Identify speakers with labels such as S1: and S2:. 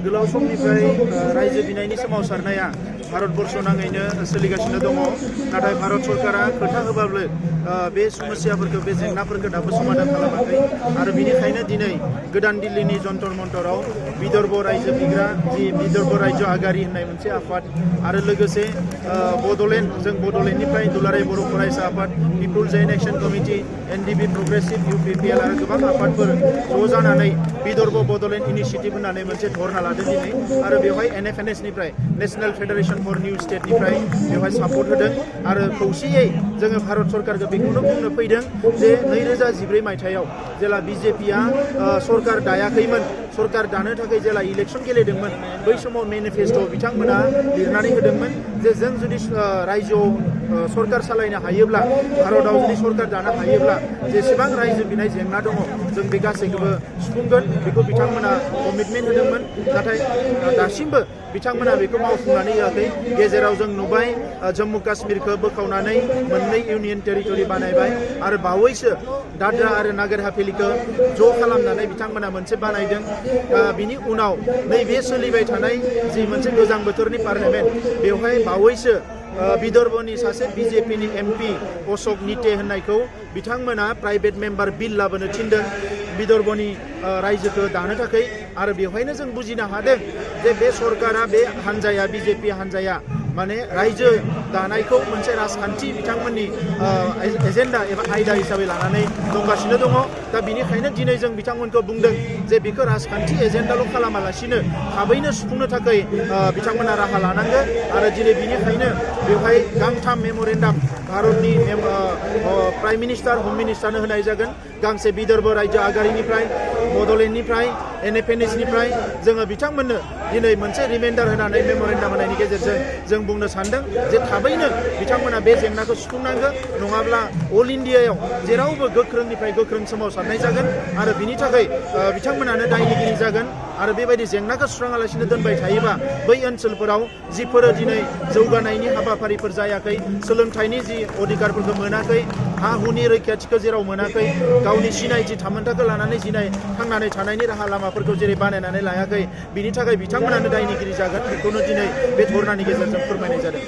S1: गोलाव समनिफ्राय रायजो बिनायनि सोमावसारनाया भारतबर्ष नाङैनो सोलिगासिनो दङ नाथाय भारत सरकारा खोथा होबाबो बे समस्याफोरखौ बे जेंनाफोरखौ दाबो समाधान खालामाखै आरो बेनिखायनो दिनै गोदान दिल्लीनि जन्तर मन्तराव विदर्भ रायजो बिग्रा जि विदर्भ रायजो आगारि होननाय मोनसे आफाद आरो लोगोसे बड'लेण्ड जों बड'लेण्डनिफ्राय दुलाराय बर' फरायसा आफाद people's joint action committee NDB progressive UPPL आरो गोबां आफादफोर ज' जानानै विदर्भ बड'लेण्ड इनिशिएटिभ होननानै मोनसे धरना लादों दिनै आरो बेवहाय एनएफएनएसनिफ्राय नेशनेल फेडारेशन फर निउ स्टेटनिफ्राय बेवहाय सापर्ट होदों आरो खौसेयै जोङो भारत सरकारखौ बेखौनो बुंनो फैदों जे 2014 मायथाइयाव जेला बिजेपिआ सरकार दायाखैमोन सरकार दानो थाखाय जेला इलेक्शन गेलेदोंमोन बै समाव मेनिफेस्ट'आव बिथांमोना लिरनानै होदोंमोन जे जों जुदि रायजोआव सरकार सालायनो हायोब्ला भारतआव जुदि सरकार दानो हायोब्ला जेसेबां रायजो बिनाय जेंना दङ जों बे गासैखौबो सुफुंगोन बेखौ बिथांमोना कमिटमेन्ट होदोंमोन नाथाय दासिमबो बिथांमोना बेखौ मावफुंनानै होआखै गेजेराव जों नुबाय जम्मु काश्मीरखौ बोखावनानै मोननै इउनियन टेरिटरि बानायबाय आरो बावैसो दाद्रा आरो नागार हाभेलिखौ ज' खालामनानै बिथांमोना मोनसे बानायदों बिनि उनाव नैबे सोलिबाय थानाय जि मोनसे गोजां बोथोरनि पार्लियामेन्ट बेवहाय बावैसो विदर्भनि सासे बिजेपिनि एमपि अशोक निटे होननायखौ बिथांमोना प्राइभेट मेम्बार बिल लाबोनो थिनदों विदर्भनि रायजोखौ दानो थाखाय आरो बेवहायनो जों बुजिनो हादों जे बे सरकारा बे हान्जाया बिजेपि हान्जाया माने रायजो दानायखौ मोनसे राजखान्थि बिथांमोननि एजेन्डा एबा आयदा हिसाबै लानानै दंगासिनो दङ दा बिनिखायनो दिनै जों बिथांमोनखौ बुंदों जे बेखौ राजखान्थि एजेन्डाल' खालामालासिनो थाबैनो सुफुंनो थाखाय बिथांमोना राहा लानांगोन आरो दिनै बिनिखायनो बेवहाय गांथाम मेम'रेन्डाम भारतनि प्राइम मिनिस्टार हम मिनिस्टारनो होनाय जागोन गांसे विदर्भ रायजो आगारिनिफ्राय बड'लेण्डनिफ्राय एनएफएनएसनिफ्राय जोङो बिथांमोननो दिनै मोनसे रिमाइन्डार होनानै मेम'रेन्डाम होनायनि गेजेरजों जों बुंनो सानदों जे थाबैनो बिथांमोना बे जेंनाखौ सुफुंनांगोन नङाब्ला अल इन्डियायाव जेरावबो गोख्रोंनिफ्राय गोख्रों सोमावसारनाय जागोन आरो बिनि थाखाय बिथांमोनानो दायनिगिरि जागोन आरो बेबायदि जेंनाखौ सुस्राङालासिनो दोनबाय थायोबा बै ओनसोलफोराव जिफोरो दिनै जौगानायनि हाबाफारिफोर जायाखै सोलोंथाइनि जि अधिकारफोरखौ मोनाखै हा हुनि रैखाथिखौ जेराव मोनाखै गावनि सिनायथि थामोन्थाखौ लानानै थांनानै थानायनि राहा लामाफोरखौ जेरै बानायनानै लायाखै बिनि थाखाय बिथांमोनानो दायनिगिरि जागोन बेखौनो दिनै बे धरनानि गेजेरजों फोरमायनाय जादों।